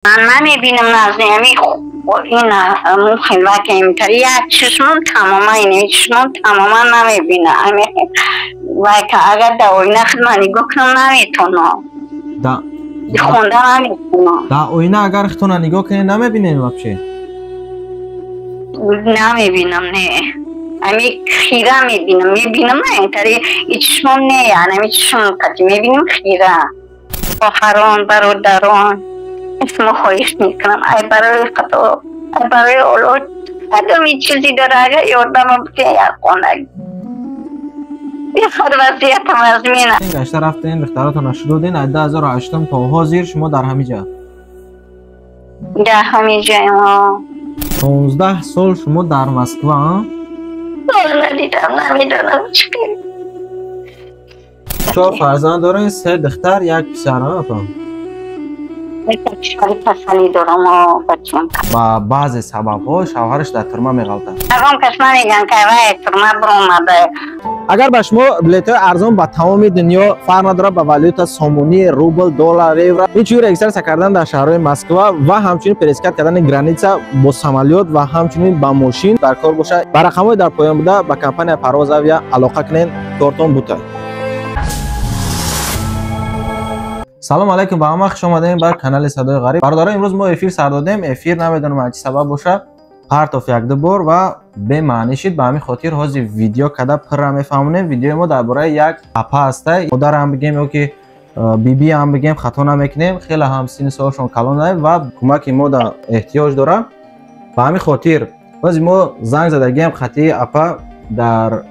Ман намебинам назниями ин мухи вака як чашмам тамоман, ин чашмам тамоман намебинам. Ами вака агар дар оина худ ман нигоҳ кунам, наметонам. Хонда наметонам. Дар оина агар худтона нигоҳ кунед, намебинед вообще? Намебинам, не. Ами хира мебинам, мебинам, на интари и чашмам не, ами чашмам қати мебинам хира. Хоҳарон, бародарон, шумо хоҳиш мекунам, ай барои Худо, ай барои Олло, кадоми чизе дора, агар ёрдамам битен, як хона бихор, вазъиятам аз мена. Гашта рафтен, духтаратона шудоден, аз 2008 то ҳозир шумо дар ҳамин ҷа? Дар ҳамин ҷаем. 16 сол шумо дар Москва? Надидам, намедонам чӣ. Чор фарзанд дорен, се духтар, як писар, апа? Касалӣ дорам, бачам. Ба баъзе сабабҳо шавҳараш дар турма меғалтад. Ягон кас намеган, ки вай турма биромада. Агар ба шумо билетҳои арзон ба тамоми дунё, фарқ надорад ба валюта сомонӣ, рубл, доллар, евро, инчунин регистрация кардан дар шаҳрҳои Москва ва ҳамчунин пересекать кардани граница бо самолёт ва ҳамчунин ба мошин дар кор бошад, ба рақамҳои дар поён буда ба компания Парвоз Авиа алоқа кунед, кортон бута. Салом алайкум ба ҳама, хуш омадем ба канали Садои Ғариб. Бародарон, имрӯз мо эфир сар додем, эфир намедонам аз чӣ сабаб боша, партоф якду бор ва бемаънӣ шид. Ба ҳамин хотир ҳозир видео када пурра мефаҳмонем. Видеои мо дар бораи як апа ҳастай, модарам бигем ё ки бибиам бигем, хато намекунем, хеле ҳам синни солшон калон ва кӯмаки мо да эҳтиёҷ дора. Ба ҳамин хотир ҳозир мо занг задагием, хатии апа дар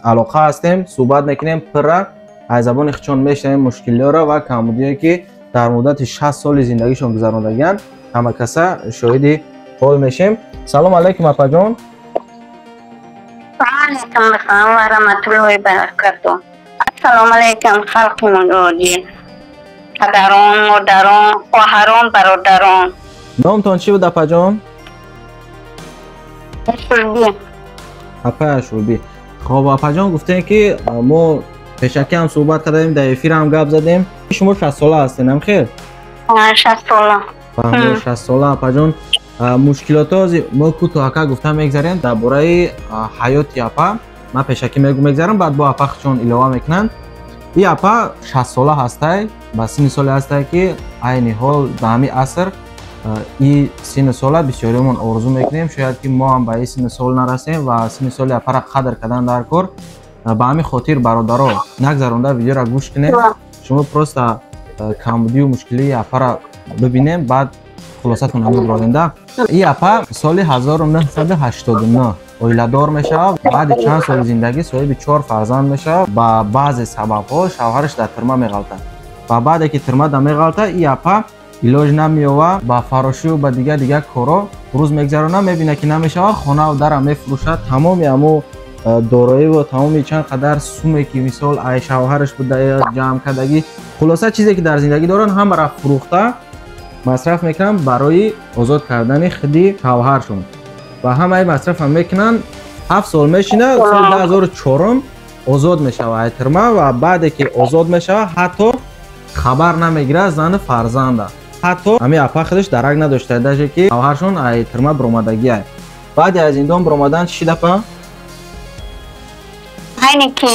алоқа ҳастем, суҳбат мекунем, пурра аз забони худшон мешунавем мушкилиҳоро ва камбудиҳое, ки дар муддати 60 соли зиндагишон гузарондагианд, ҳама каса шоҳиди ҳол мешем. Салом алайкум, апаҷон. Ваалайкум ассалом ва раҳматуллоҳи баракату. Ассалому алайкум, халқи муроҷӣ, падарон, модарон, хоҳарон, бародарон. Номтон чӣ буд, апаҷон? Ашурбӣ. Апаи Ашурбӣ. Хоб, апаҷон, гуфтем, ки мо пешакӣ ҳам суҳбат кардем, дар эфир ҳам гап задем, шумо 60сола ҳастен, ам хел? 60сола. 60сола, апаҷон. Мушкилото мо кӯтоҳака гуфта мегзарем дар бораи ҳаёти апа. Ман пешакӣ мегзарам, баъд бо апа худшон илова мекунанд. И апа 60сола ҳастай, ба синни соле ҳастай, ки айни ҳол ба ҳамин аср и синни сола бисёриёмон орзу мекунем, шояд ки мо ҳам ба ин синни сол нарасем ва синни соли апара қадр кардан дар кор. Ба ҳамин хотир, бародаро, нагзаронда видеоро гӯш кунед, шумо просто камбудию мушкилии апара бибинем, баъд хулосатон мебуродем. Да, и апа соли 1989 оиладор мешавад, баъди чанд соли зиндагӣ соҳиби чор фарзанд мешавад. Ба баъзе сабабҳо шавҳараш дар турма меғалтад ва баъде ки турмада меғалтад, и апа илоҷ намеёва, ба фарошию ба дигар дигар корҳо рӯз мегзаронад. Мебинад, ки намешавад, хонаву дара мефурӯшад, тамоми ҳамо дороиву тамоми чанд қадар суме, ки мисол ай шавҳараш буда ҷамъ кардагӣ, хулоса, чизе ки дар зиндагӣ доранд, ҳамаро фурӯхта масраф мекунанд барои озод кардани худи шавҳаршон ва ҳамаи масрафам мекунанд. 7 сол мешинад, соли 2004 озод мешавад ай турма ва баъде ки озод мешавад, ҳатто хабар намегирад зану фарзанда. Ҳатто ҳамин апа худаш дарак надошта даже, ки шавҳаршон ай турма биромадагиай. Баъди аз зиндон биромадан чӣ шид, апа? Айне ки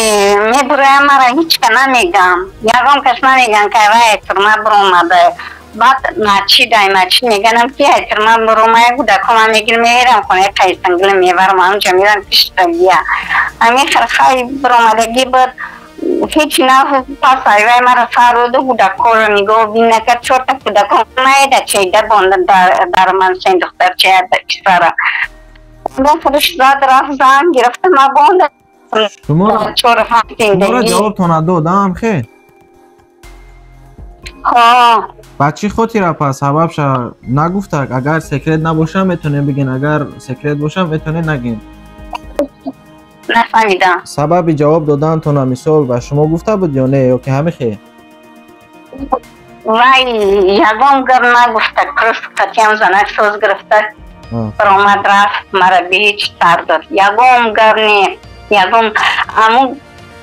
мебуроям, мара ҳичка намегам, ягон кас намеган, ки вай турма биромада. Баъд масҷид, ай масҷид меганам, ки ай турма биромая, кӯдакома мегирам, мерам хонаи қайсангила, мебарам, ҳамҷа мерам киштагия. Ами хай биромадагӣ буд, ҳеҷ на. Пас айвай мара сар доду, кӯдакоро нигоҳ бин накард. Чорта кӯдако маеда чейда бонда дар ман, сен духтарчая, писара. Худаш зад, рафт, зан гирифта, ма бонда. Шуморо ҷавобтон надод, ам хел? Ба чӣ хотир, апа, сабабша нагуфта? Агар секрет набоша, метавонем бигин, агар секрет боша, метавонем нагин. Нафаҳмидам. Сабаби ҷавоб додантона мисол ба шумо гуфта буд ё не, ё ки ҳамин хел? Вай ягон гап нагуфта, просто қатиам занак соз гирифта баромад, рафт, мара беҳеҷ сар дод. Ягон гап не, ягон. Аму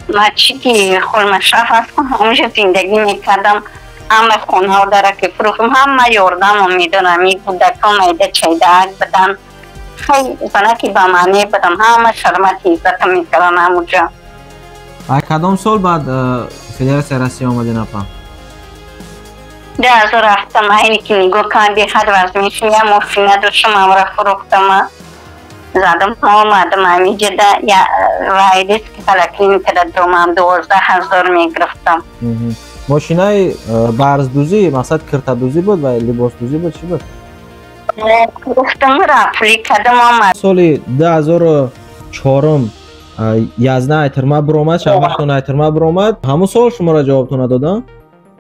масҷиди Холмашраф аст, ҳамонҷо зиндагӣ мекардам. Ҳама хонаҳо дара ки фурӯхтам, ҳама ёрдамо медонам. И кӯдакон майда чайдаак будан. Хай занаки ба маъне будам, ҳама шармати иззата мекардан ҳамуҷа. Ай кадом сол баъд Федератсияи Россия омадин, апа? 2007-ам. Айне ки нигоҳ кунам, беҳад вазмин шуд. Я мошина доштам, амра фурӯхтама, задам, омадам ҳамиҷада. Вайдески поликлиникада домам 12 000 мегирифтам. Мошинаи барздӯзӣ, мақсад, киртадӯзӣ буд ва либосдӯзӣ буд, чӣ буд? Фурӯхтам, пулӣ кардам, омад. Соли 2004-ум язна айтирма биромад, шавҳартон айтирма биромад. Ҳамун сол шуморо ҷавобтон надодам?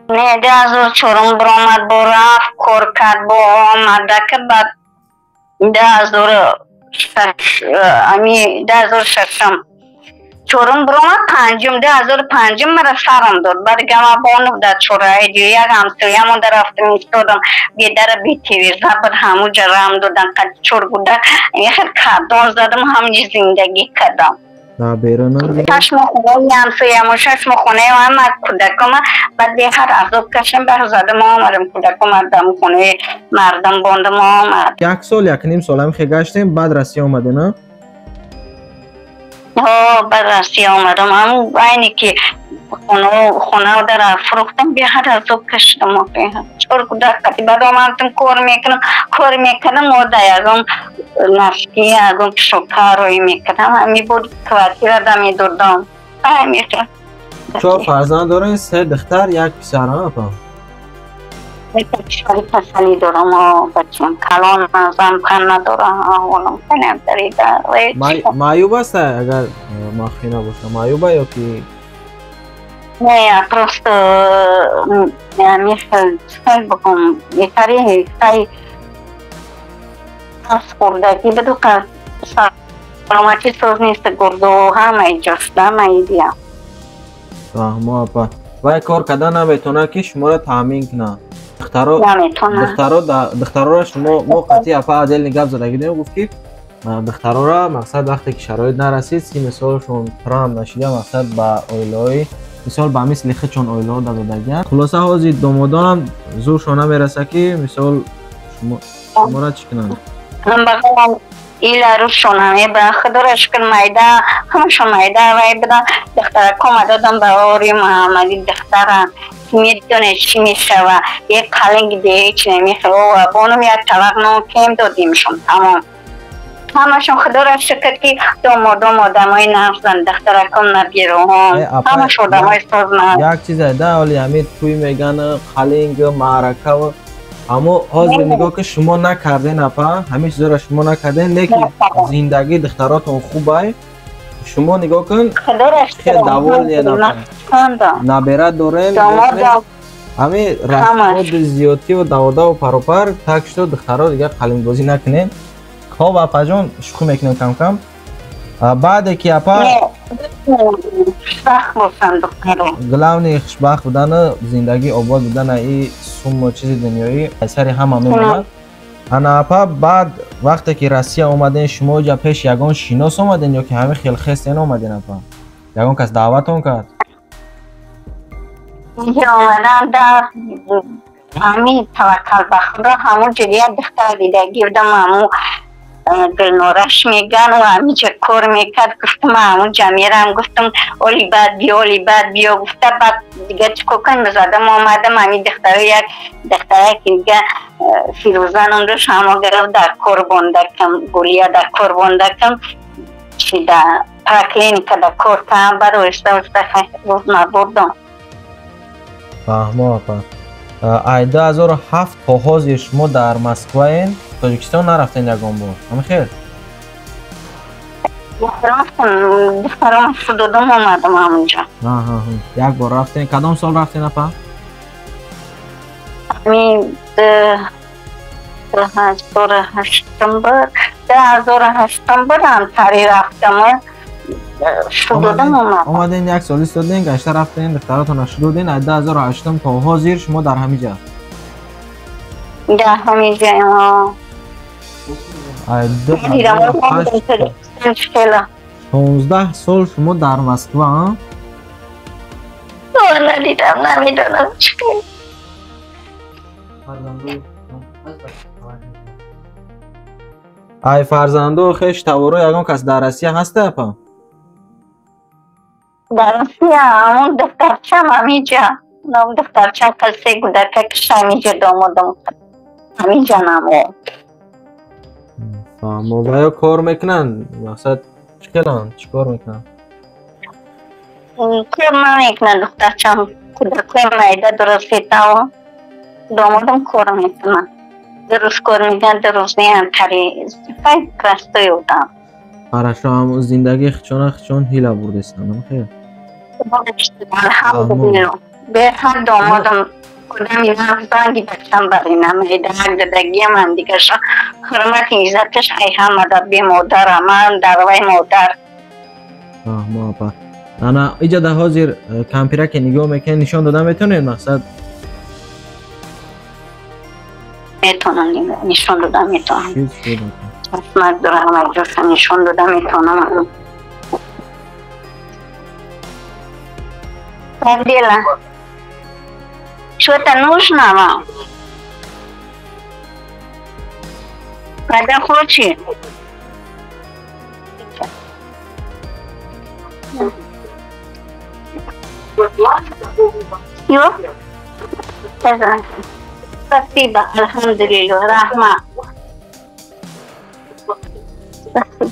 Не, 2004-ум биромад, бо рафт, кор кард, бо омадака. Баъд 2006, ами 2006-ум, чорум биромад, панҷум, 2005-ум мара сарам дод. Баъд гама бонув дар чораи як ҳамсоямонда рафтам, истодам, бедара бетевиза буд, ҳамуҷа рам додан, қад чор гудак яхел кардон задам, ҳамҷи зиндагӣ кардам. 6 моҳ хонаи ҳамсоямо, 6 моҳ хонаи ҳама кӯдакома. Баъд беҳад азоб кашем, баъд задам, омадам, кӯдакома дам хонаи мардам бондам, омад. Як сол, якним сол ҳамихе гаштем, баъд Россия омадем, а? Ҳо, баъд Россия омадам. Ҳамун айне ки хонао дара фурӯхтам, беҳад азоб кашидам. Чор кӯдак қати баъд омадам, кор мекунам, кор мекардам, ода ягон носки, ягон пишока роӣ мекардам, ҳами буд, квартира да медодам. Чор фарзанд дорем, се духтар, як писар, апа? Писари касалӣ дорам, бачам калон, замхан надорам, аҳволам хеле дарида. Маъюб аст, агар махфӣ набоша, маъюба ё ки? Не, просто мехел чикор бикун, бетари ҳиссаи хӯрдагӣ буду, саломатӣ соз нест, гурду ҳамаи ҷошда ҳамаи дия. Фаҳмо, апа. Вай кор карда наметавонад, ки шуморо таъмин кунад? Духтароро шумо, мо қатъи апа отдельный гап задагӣ, гуфт, ки духтарора, мақсад, вақте ки шароит нарасид, синни солшон пурам нашида, мақсад, ба оилаҳои, мисол, ба мисли худшон оилаҳо дадодагианд. Хулоса, ҳозир домодонам зуршон намераса, ки, мисол, шуморо чӣ кунанд. Ила рӯзшон мебаранд, худоро шукр, майда ҳамашон майда вай будан. Духтаракома додам ба ори Муҳаммади. Духтарам медонед, чӣ мешава, як қалинги деҳеч намехӯра. Бонум як табақ нон кем додимшон, тамом. Ҳамашон, худоро шукр, ки домодом одамои нағзанд, духтараком, набироҳом, ҳамаш одамои созманд. Як чизе да, оли ҳамин тӯй меган, қалинг, маърака, аммо ҳозир нигоҳ ки шумо накарден, апа, ҳамин чизоро шумо накарден, лекин зиндагии духтаротон хубай. Шумо нигоҳ кун, хел довольный, набера дорен. Ҳамин расходи зиёдтиву даводаву паропар. Так что, духтаро, дигар қалингбозӣ накунед. Хоб, апаҷон, шӯхӣ мекунем кам-кам. Баъде ки, апа, главный хушбахт будану зиндагӣ обод будана, и сумму чизи дунёӣ сари ҳама мемонад. Ана, апа, баъд вақте ки Россия омаден, шумо ҷа пеш ягон шинос омаден ё ки ҳамин хел хестен омаден, апа? Ягон кас даъватон кард? Омадан дар ҳамин таваккал ба Худо. Ҳамун ҷо як духтар дидагӣ будам, ҳамун Гулнораш меган, ӯ ҳаминҷа кор мекард. Гуфтам, ҳамунҷа мерам. Гуфтам, оли баъд биё, оли баъд биё, гуфта. Баъд дига чӣ кор кунем, задам, омадам. Ҳамин духтаро, як духтараки дига, Фирӯза ном дошт, ҳамо гирифт, дар кор бондакам, Гулия, дар кор бондакам, чи да поликлиника да кор кардам. Баъд оҳиста оҳиста гуфт, набурдам. Фаҳмо, апа. Ай 2007 то ҳозир шумо дар Москваен, Тоҷикистон нарафтен ягон бор, ҳами хел? Рафтам, духтарам додам, омадам ҳамунҷа. Як бор рафтен. Кадом сол рафтен, апа? Ҳами 2008-ум буд, 2008-ум буд, ҳамсари рафтаму шудодам, омадам. Омаден, як сол истоден, гашта рафтен, духтаратонро шудоден. Ай 2008-ум то ҳозир шумо дар ҳамин ҷа? Дар ҳамин ҷаем. Ай 16 сол шумо дар Москва? Надидам, намедонам чӣ. Ай фарзандо хеш таворо ягон кас дар Россия ҳаста апа? Дар Россия ҳамон духтарчам ҳамиҷа. Ном духтарчам касе гудака киша ҳамиҷа домодам. Ҳамиҷа намо. Фаҳмо. Ва ё кор мекунанд? Мақсад чӣ карданд? Чӣ кор мекунанд? Кор намекунад духтарчам. Кӯдакҳои майда дуруст сетао. Домодам кор мекунад. Дуруст кор мекунад, дуруст неантари. Фай простой одам. Хорошо, ҳам зиндагии хичона хичон ҳила бурдестанд, хел? Алҳамдулилло. Беҳад домодам одами занги бачам барина майда дадагиам ҳам дигаша ҳурмати иззаташ ай ҳамада бемодара ман дар вай модар. Фаҳмо апа. Ана иҷа дар ҳозир кампира ки нигоҳ мекунед нишон дода метавонед мақсад? Метавонам нишон дода метавонам. Чашмак дорам аҷоша нишон дода метавонам. Как дела? Что-то нужно вам? Когда хочешь. Всё? Спасибо, алхамдулиллах, рахма. Спасибо.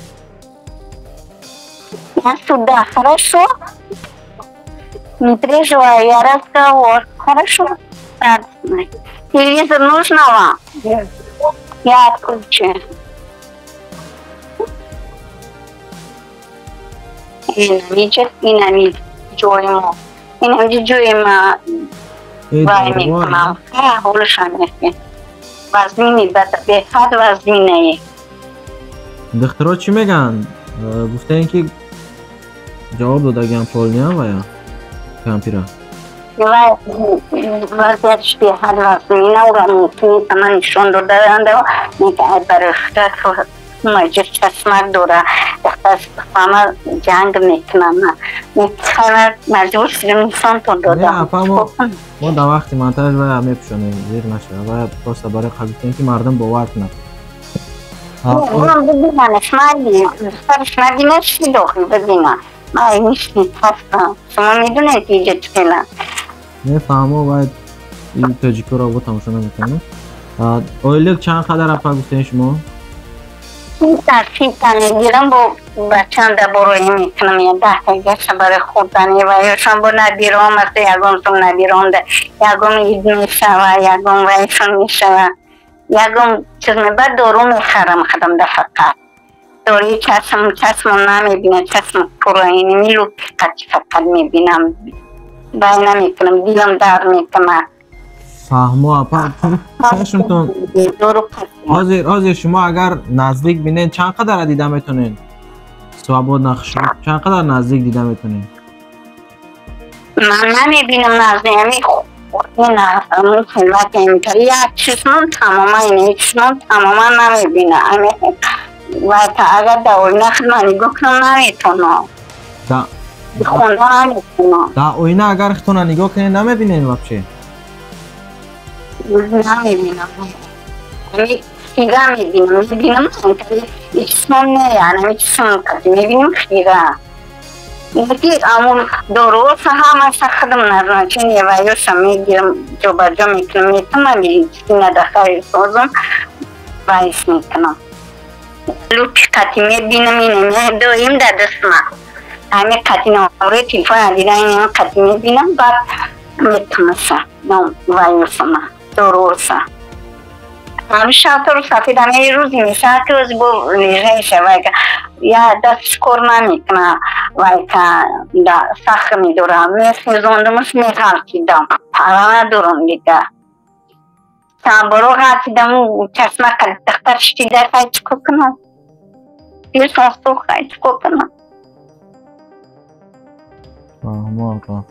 Я сюда, хорошо? Не переживай, я разговор. Хорошо? Телевизор нужно вам? Нет. Я отключу. Инамиҷ ҷоимо. Инамиҷ ҷоима вай мекунам. Ҳолашам мехе. Вазнини беҳад вазнинае. Духтаро чӣ мегӯянд? Гуфтаем ки ҷавоб додагиам полниям вая кампира. Вазъиятш беҳад вазнина, ӯро мумкин нест ман нишон доданд, мегӯяд барои худат маҷир чашмак дора, ҳама ҷанг мекунам. Маҷбур шудем нишонтон додам. Апа, мо дар вақти монтаж вая мепӯшонем, зир нашава. Вая просто барои гуфтем ки мардум бовар кунад. Бибинанаш, майли, духтараш набинад, чӣ дохил бибина. Ман ҳастам. Шумо медонед ки иҷа чӣ хела? Мефаҳмо, вай тоҷикоро бо тамошо наметавонад. Ойлик чанд қадар апа гуфтем шумо? Сита мегирам, бо бачам да борои мекунам, я даҳтагаша барои хӯрдани ва ёшон бо набиром аст, ягон сум набиром да ягон ид мешава, ягон вайшон мешава, ягон чиз баъд дору мехарам худам да фақат. Дори чашм чашмам намебинад, чашм пурра ини лупи қати фақат мебинам. Вай намекунам, дилам дард мекунад. Фаҳмо апа, чашмтон ҳозир шумо агар наздик бинед чанд қадара дида метавонед? Свободно чанд қадар наздик дида метавонед? Ман намебинам наздик, ами як чишмам тамоман ини чишмам тамоман намебинам. Ами ва агар дар оина худман нигоҳ кунам наметавонам. Хонда наметавонам. Дар оина агар худтона нигоҳ кунед намебинед вообще? Намебинам. Ами хира мебинам, мебинам чишмам не, ами чишмам қати мебинам хира. Ки амун доруоша ҳамаша худам назначение ва ёша мегирам, ҷобаҷо мекунам, метавонам медицина дахари созам, вайш мекунам. Лупи қати мебинам, ине доим дар дастма. Ами қати номрои телефона дида ин қати мебинам, баъд метавонаса вайёсама доруоса. Ҳами шабтору сафед ҳами рӯзи мешавад ки рӯзи бо лежаиша вайка я дастш кор намекуна, вайка да сахр медорам, мехезондумаш меғалтидам, пара надорам дига. Чанд боро ғалтидам, чашма духтар шида, хай чӣ кор кунам? Дилшон сӯхт, хай чӣ кор кунам? Фаҳмо апа.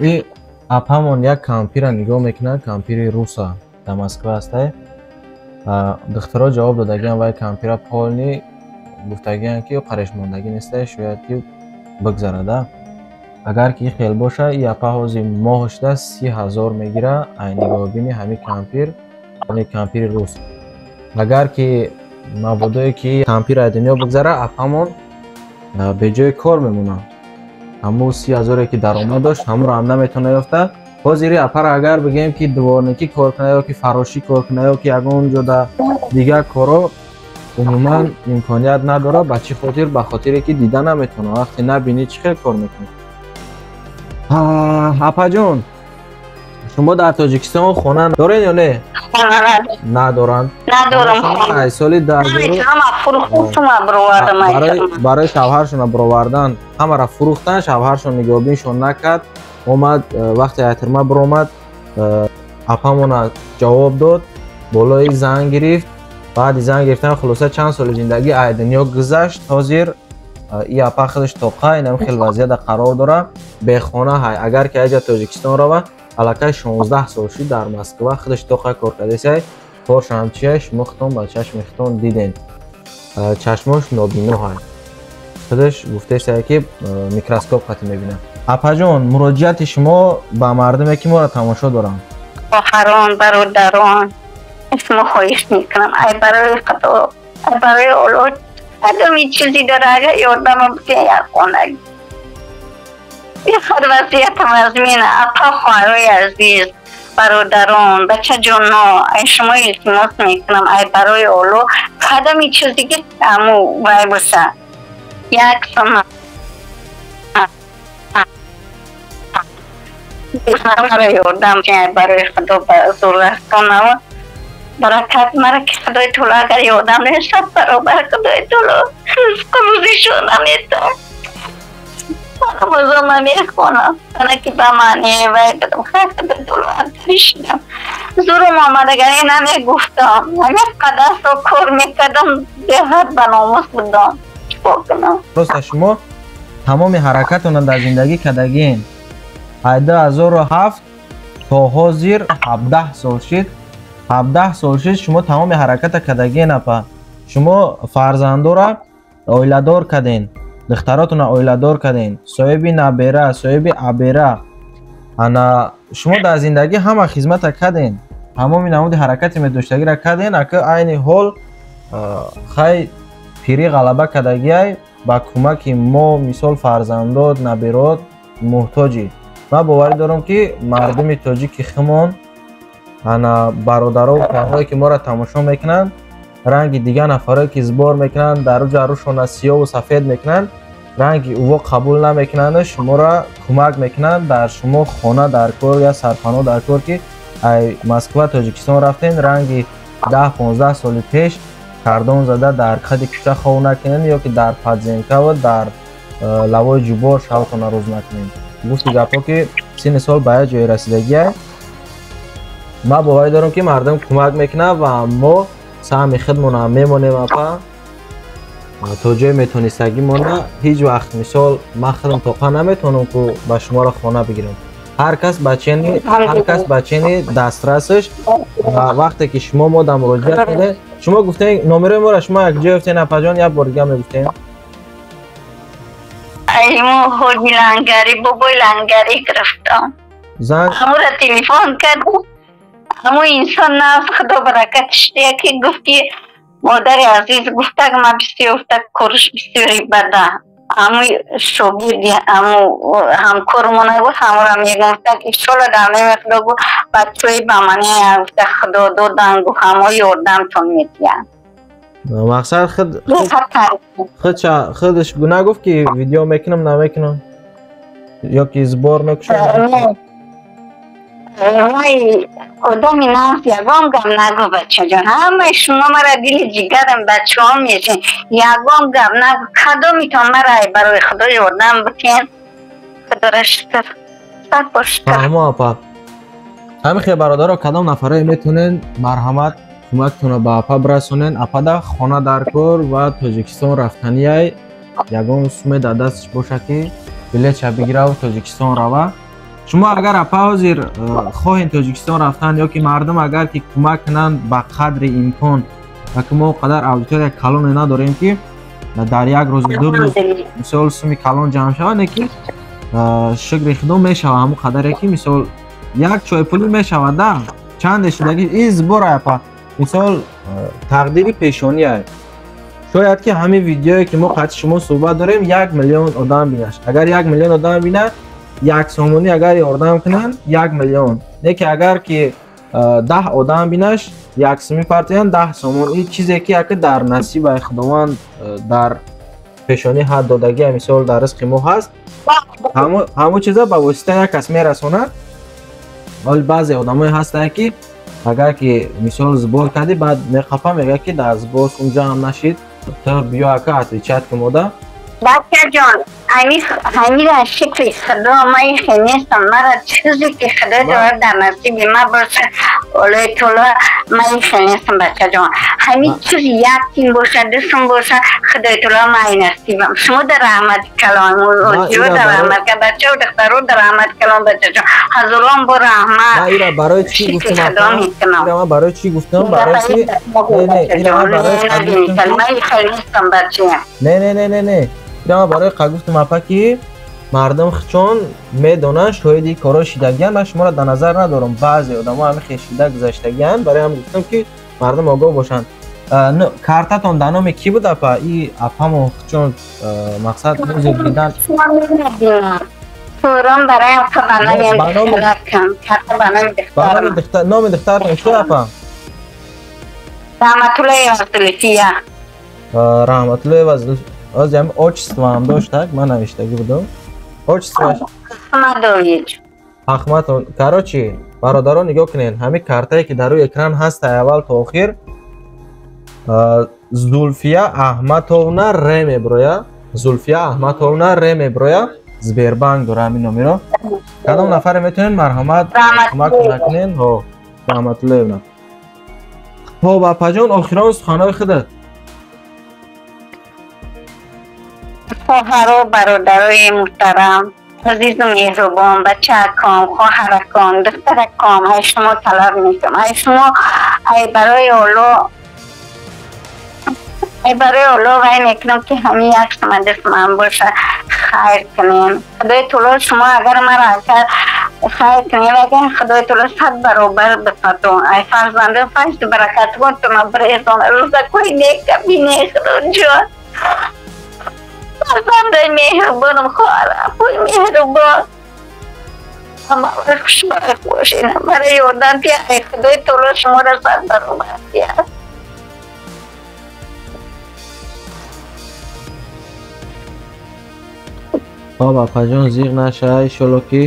И апамон як кампира нигоҳ мекунад, кампири руса дар Москва ҳастай. Духтаро ҷавоб додагиам вай кампира полни гуфтагиам ки қарешмондагӣ нестай, шояд ки бигзарада. Агар ки хел боша, и апа ҳози моҳшда 30 000 мегира, ай нигоҳубини ҳами кампир, яъне кампири рус. Агар ки мабодое ки кампир ай дунё бигзара, апамон беҷои кор мемонад. Ҳамун 30 000-е ки даромад дошт, ҳамонро ҳам наметавона ёфта. Ҳозири апара агар бигӯем, ки дворникӣ кор кунад ё ки фарошӣ кор кунад ё ки ягон ҷода дигар коро, умуман имконият надорад. Ба чӣ хотир? Ба хотире ки дида наметавонад. Вақте набинӣ, чӣ хел кор мекунӣ? Апаҷон, шумо дар Тоҷикистон хона доред ё не? Надоранд. Надорам. Соли барои шавҳаршона бировардан ҳамаро фурӯхтан, шавҳаршон нигоҳубиншон накард. Омад, вақте ай тюрьма биромад, апамона ҷавоб дод, болои зан гирифт. Баъди зан гирифтан, хулоса, чанд соли зиндагӣ ай дунё гузашт. Ҳозир и апа худаш тоқа инам хел вазъията қарор дора, бехона ҳай. Агар ки аҷа Тоҷикистон рава, аллакай 16 сол шуд, дар Москва худаш тоқа кор кардесай. Коршам чия, шумо худтон ба чашми худтон диден, чашмош нобино ҳай. Худаш гуфтесай, ки микроскоп қати мебинад. Апаҷон, муроҷиати шумо ба мардуме, ки моро тамошо доранд? Хоҳарон, бародарон, шумо хоҳиш мекунам, ай барои Худо, ай барои Олло, кадоми чизи дора, агар ёрдама битен, як хона бехад, вазъиятам аз мена. Апа, хоҳарои азиз, бародарон, бачаҷоно, ай шумо илтимос мекунам, ай барои Олло, кадоми чизе ки аму вай боша, як сом маро ёрдам, барои Худо, ба зуррастонава баракат мара ки Худои Таоло агар ёрдам нешад, баробар Худои Таоло ризқу рӯзишон намедод. Намозо мехонам, ана ки ба маъне вай будам. Худои Таоло шидам, зурум омад, агар намегуфтам. Ҳамин қадар сол кор мекардам, беҳад ба номус будам, чикор кунам? Просто шумо тамоми ҳаракатона дар зиндагӣ кардагиен. Ай 2007 то ҳозир 17 сол шид, 17 сол шид, шумо тамоми ҳараката кардагиен. Апа, шумо фарзандора оиладор карден, духтаротона оиладор карден, соҳиби набера, соҳиби абера. Ана шумо дар зиндагӣ ҳама хизмата карден, тамоми намуди ҳаракати медоштагиро карден. Ака, айни ҳол хай пирӣ ғалаба кардагиай, ба кӯмаки мо, мисол, фарзандот, наберот муҳтоҷӣ. Ман боварӣ дорам, ки мардуми тоҷики химон, ана бародаро, хоҳарое, ки моро тамошо мекунанд, ранги дигар нафарое, ки сбор мекунанд, дар уҷа рӯшона сиёву сафед мекунанд, ранги уво қабул намекунанду шуморо кӯмак мекунанд. Дар шумо хона дар кор я сарпаноҳ дар кор, ки ай Москва Тоҷикистон рафтем, ранги 10-15 соли пеш кардон зада дар қади кӯча хов накунед ё ки дар подземкаву дар лавои ҷубор шавтона рӯз накунед. Гуфти гапҳо, ки синни сол ба як ҷое расидагия, ман боварӣ дорам, ки мардум кӯмак мекунад ва мо саҳми худмонам мемонем. Апа, то ҷое метонистагимона. Ҳеҷ вақт, мисол, ман худам тоқа наметавонам, ку ба шуморо хона бигирам. Ҳар кас ба чени дастрасш. Ва вақте ки шумо мо дар муроҷиат кардед, шумо гуфтем, номерои моро шумо якҷо ёфтен? Апаҷон, як бор дига мегуфтем. Айму ҳоҷи Лангари, бобои Лангари гирифтам. Занг. Ҳамура телефон кард, ҳамун инсон нав, Худо баракатш диҳад, ки гуфт, ки модари азиз, гуфтак, ма бисёр гуфтак, корш бисёри бада. Ҳаму шогирди, ҳаму ҳамкормона гуфт, ҳамура мегум, гуфтак, иншолло дар номи Худо, гуфт, бачаҳои ба мане, гуфта, Худо додан, гуфт, ҳамо ёрдамтон медиҳанд. Мақсад худ худаш нагуфт, ки видео мекунам, намекунам ё ки сбор мекушам? Вай, одами наф ягон гап нагу. Бачаҷон, ҳамаи шумо мара дили ҷигарам, бачаҳо мешин, ягон гап нагу. Кадомитон мара барои Худо ёрдам бикен, Худора шукр, сад бор шукр. Фаҳмо, апа. Ҳамин хел, бародаро, кадом нафарое метавонен, марҳамат, кӯмактонро ба апа бирасонен. Апада хона дар кор ва Тоҷикистон рафтанияй. Ягон суме дар дасташ боша, ки билетша бигираву Тоҷикистон рава. Шумо агар, апа, ҳозир хоҳем Тоҷикистон рафтан ё ки мардум агар ки кӯмак кунанд ба қадри имкон, ва ки мо қадар аудитория калоне надорем, ки дар як рӯз, 2 рӯз, мисол, суми калон ҷамъ шавад, не ки Шукри худо мешава ҳамун қадаре ки мисол як чойпулӣ мешавад да чанде шудаги ин сбор апа мисол тақдири пешонӣ. Шояд ки ҳамин видеое ки мо қати шумо суҳбат дорем 1 миллион одам бинаш. Агар 1 миллион одам бинад, 1 сомонӣ агар ёрдам кунанд 1 миллион. Не ки агар ки 10 одам бинаш 1 сомонӣ партиян 10 сомон. Ин чизе ки яке дар насибаи Худованд дар пешонӣ ҳад додагӣ мисол дар ризқи мо ҳаст. Ҳамон чиза ба воситаи як кас мерасонад. Вале баъзе одамое ҳастанд ки агар ки мисол сбор кардӣ баъд меқапа мегӯяд ки дар сбор унҷа ҳам нашид, ту биё ака отвечать кун мода. Бачаҷон, ҳамира шукри Худо ман ихе нестам. Мара чизе ки Худо дорад дар насиби ман боша, Аллоҳи таоло ман ихе нестам бачаҷон. Ҳамин чиз як тин боша, ду сум боша, Худои таоло ман насибам. Шумо дар раҳмати калон, шумо дар раҳмат, бачаҳо духтаро дар раҳмати калон бачаҷон. Ҳазорон бор раҳмат. Ман ира барои чӣ гуфтам? Ира ман барои чӣ гуфтам? Барои чӣ? Не, не, ира ман барои чӣ гуфтам? Ман ихе нестам бачаам. Не, не, не, не, не. Ира барои қа гуфтам апа ки мардум чун медонанд шоҳиди корҳо шидагиянд, ман шуморо дар назар надорам. Баъзе одамо ҳамин хел шида гузаштагиянд, барои ҳам гуфтам ки мардум огоҳ бошанд. Картатон дар номи кӣ буд апа? И апамо чун мақсад ҳозир дидан. Сурам бароям ба номи духтарам, карта ба номи духтарам. Номи духтаратон чӣ апа? Раҳматуллоева Зулфия. Раҳматуллоева Зулфия. Оз ям отчество ҳам дошт, так? Ман навиштагӣ будам. Отчествоаш Ахмадович. Ахмадов. Короче, бародарон нигоҳ кунед, ҳамин картае ки дар рӯи экран ҳаст аввал то охир Зулфия Аҳмадовна Ре меброя. Зулфия Аҳмадовна Ре меброя. Сбербанк дора ҳамин номеро. Кадом нафаре метавонед марҳамат кӯмак кунед? Ҳо, Раҳматуллоевна. Хоб апаҷон, охирон суханҳои худат. Хоҳаро, бародарои муҳтарам, азизу меҳрубон, бачааком, хоҳараком, духтараком, ай шумо талаб мекунам, ай шумо, ай барои Аллоҳ, ай барои Аллоҳ вай мекунам ки ҳамин як сума дастман боша, хайр кунем. Худои таоло шумо агар маро агар хайр кунем, агар Худои таоло 100 баробар бифатон, ай фарзандон файзу баракатгонтона бирезон, рӯзакҳои нека бинед Худоҷон. Фарзандои меҳрубонам, хоҳарапои меҳрубон, ҳама хушбахт бошед, ҳамаро ёрдам диҳад, ай Худои таоло шуморо 100 баробар диҳад. Хоб апаҷон, зиқ наша, иншолло ки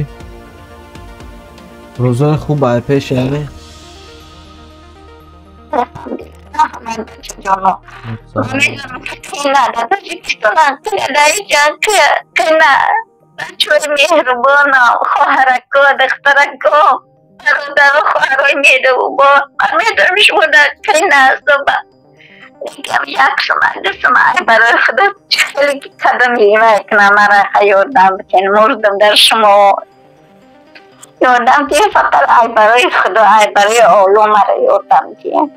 рӯзои хуб ба пеш яъне. Бачаҳои меҳрубонам, хоҳарако, духтарако, бародару хоҳарои меҳрубон, ман медонам шумо дар қин ҳастам. Мегам як сума, ду сума, ай барои Худо хеле ки кадом мекунам, маро ёрдам битен, мурдам дар шумо. Ёрдам диҳед фақат ай барои Худо, ай барои Аллоҳ маро ёрдам диҳед.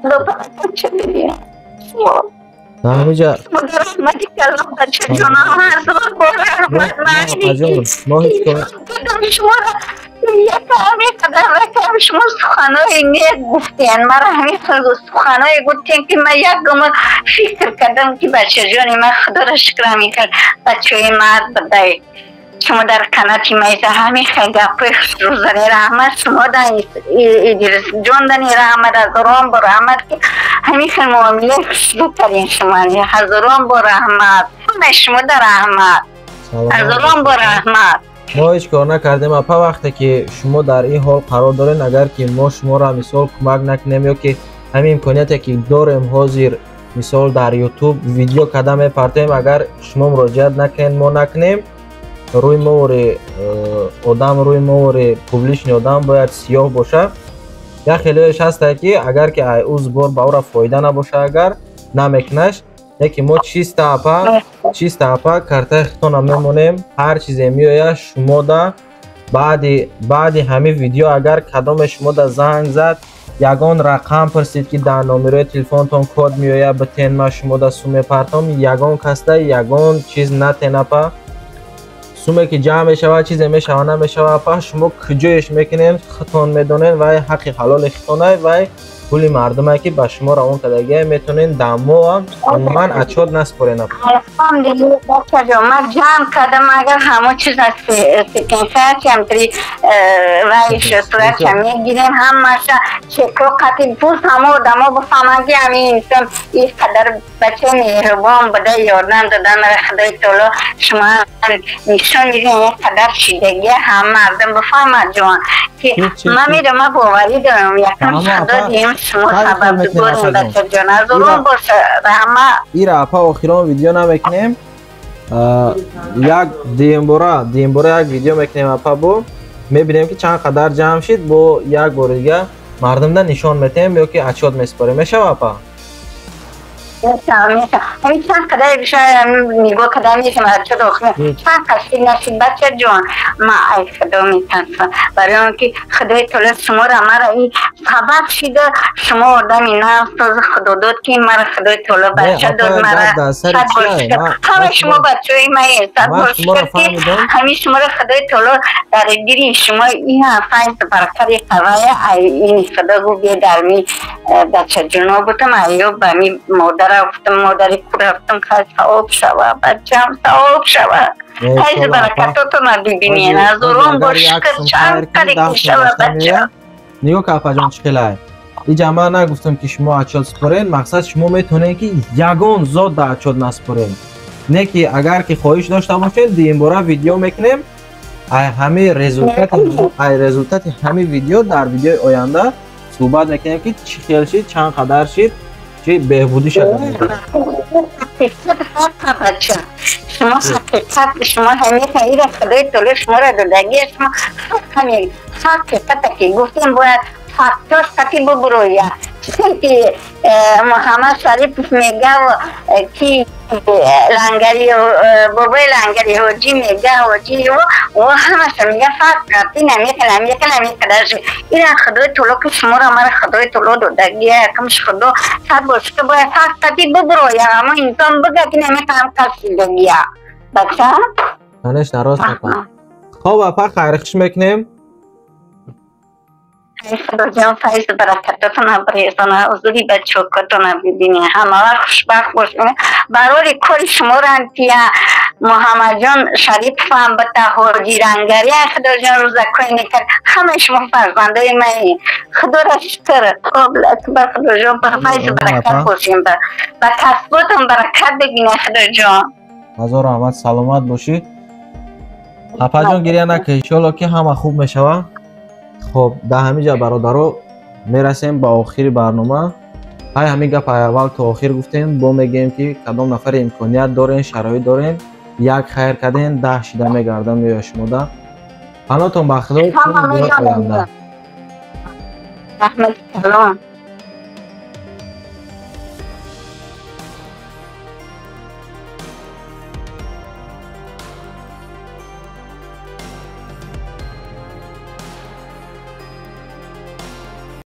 Худо баракат чӣ бибинад шумо. Ҳамиҷа раҳмати калом бачаҷонам, ҳазор бор раҳмат. Мо ҳеҷ кор шуморо якаме қадар ракам шумо суханои нек гуфтен, маро ҳамин суханое гуфтен ки ман як умр фикр кардам ки бачаҷони ман Худоро шукр ҳамин хел бачаҳои мард будай. Шумо дар канати майза ҳамин хел гапҳои хушрӯзани раҳмат шумо дар Идрисҷон дани раҳмат, ҳазорон бор раҳмат ки ҳамин хел муомилаи хушрӯ кардин шумо, ҳазорон бор раҳмат. Шумо дар раҳмат, ҳазорон бор раҳмат. Мо ҳеҷ кор накардем апа, вақте ки шумо дар ин ҳол қарор доред, агар ки мо шуморо мисол кӯмак накунем ё ки ҳамин имконияте ки дорем ҳозир мисол дар YouTube видео карда мепартоем, агар шумо муроҷиат накунед, мо накунем, рӯи мовори одам, рӯи мовори публични одам бояд сиёҳ боша. Як хелеаш ҳастае ки агар ки ай ӯ сбор ба ӯра фоида набоша, агар намекунаш, лекин мо чиста апа, чиста апа картаи худтона мемонем, ҳар чизе меояд шумода баъди ҳамин видео агар кадоме шумода занг зад, Ягон рақам пурсид, ки дар номерои телефонтон код меояд, битен, ма шумо да сум мепартом, ягон касда ягон чиз натен, апа. Суме ки ҷамъ мешавад, чизе мешава, намешава, апа, шумо куҷоеш мекунем, худтон медонед. Вай ҳаққи ҳалоли худтонай, вай пули мардуме ки ба шумо равон кардагия, метавонед дамоам умуман отчёт наспорен, апа. Алҳамдулилла, бачаҷон, ман ҷамъ кардам, агар ҳамо чиз аз секенсаятиам три вай суратша мегирем, ҳамаша чеко қати пӯст, ҳамо одамо бифаҳманд, ки ҳамин инсон ин қадар бачаи меҳрубон буда, ёрдам дода мара. Худои таоло шумо нишон медиҳем, як қадар шидагия ҳам мардум бифаҳмад, ҷон, ки ман медонам, ман боварӣ дорам, якам худо диҳем, шумо сабабгорем, бачаҷон, азурон боша, раҳмат. Ира, апа, охирон видео намекунем, як дуюмбора як видео мекунем, апа, бо мебинем, ки чанд қадар ҷамъ шид, бо як бори дига мардумда нишон метаҳем ё ки отчёт месупорем. Мешава, апа? Мешава. Ҳамин чанд қадар нигоҳ карда мешавам, отчёт охир чанд қашид нашид, бачаҷон, ма ай худо метарсам, барои он ки худои таоло шуморо мара ин сабаб шида, шумо одами навсоз худо дод, ки мара худои таоло бача дод мара. Ҳама шумо бачаҳои мае, сад бор шукр, ки ҳамин шуморо худои таоло дар дили шумо ин файз баракати қавая. Ай ин худо гу бе дар ми бачаҷоно будам, айё ба ми модара гуфтам, модари курафтам, хай савоб шава, бачам, савоб шава, файз баракатотона бибинен, азурон бо шукр, чанд қаре ки шава, бача. Нигоҳ ка, апаҷон, чӣ хелай иҷа ман нагуфтам, ки шумо отчёт супорен. Мақсад, шумо метавонед, ки ягон зот да отчёт насупорен, не ки агар ки хоҳиш дошта бошед, дуюмбора видео мекунем, ай ҳами результати, ай результати ҳами видео дар видеои оянда суҳбат мекунем, ки чӣ хел шид, чанд қадар шид, чӣ беҳбудӣ шад. Шумо ҳақиқат, шумо ҳамеша ира худои таоло шуморо додагия, шумо ҳамин ҳақиқата ки гуфтем, бояд фактош қати бубуроя, чунки Муҳаммад Шарипов мега, ки лангари, бобои лангари ҳоҷӣ мега, ҳоҷӣ о ҳамаша мега, факт қати намехел, намехел, намехел. Ира худои таоло ки шуморо мара худои таоло додагия, якамш худо сад бор шукр, бояд факт қати бубуроя, ҳамо инсон бига, ки намехоҳам касидагия, бача. Конечно, рост, апа. Хоб, апа, хайрхуш мекунем. Худоҷон файзу баракатотона бирезона, ҳузури бачокотона бибине, ҳамавақт хушбахт бошед, барори кори шуморо тия Муҳаммадҷон Шариповам бита, ҳоҷи рангария, худоҷон рӯзакои некар, ҳамаи шумо фарзандои маи, худоро шукр, ба худоҷон ба файзу баракат бошем, ба касботон баракат бибине, худоҷон. Ҳазор раҳмат, саломат бошӣ, апаҷон, гиря накун, иншоалло, ки ҳама хуб мешавад. Хоб, дар ҳамин ҷа, бародаро, мерасем ба охири барнома. Ҳай, ҳамин гап аввал то охир гуфтем, бо мегӯем, ки кадом нафаре имконият дорен, шароит дорен, як хайр карден, 10 шида мегардам меоя шумода. Паноҳтон ба худо, оянда. Раҳмат, салом.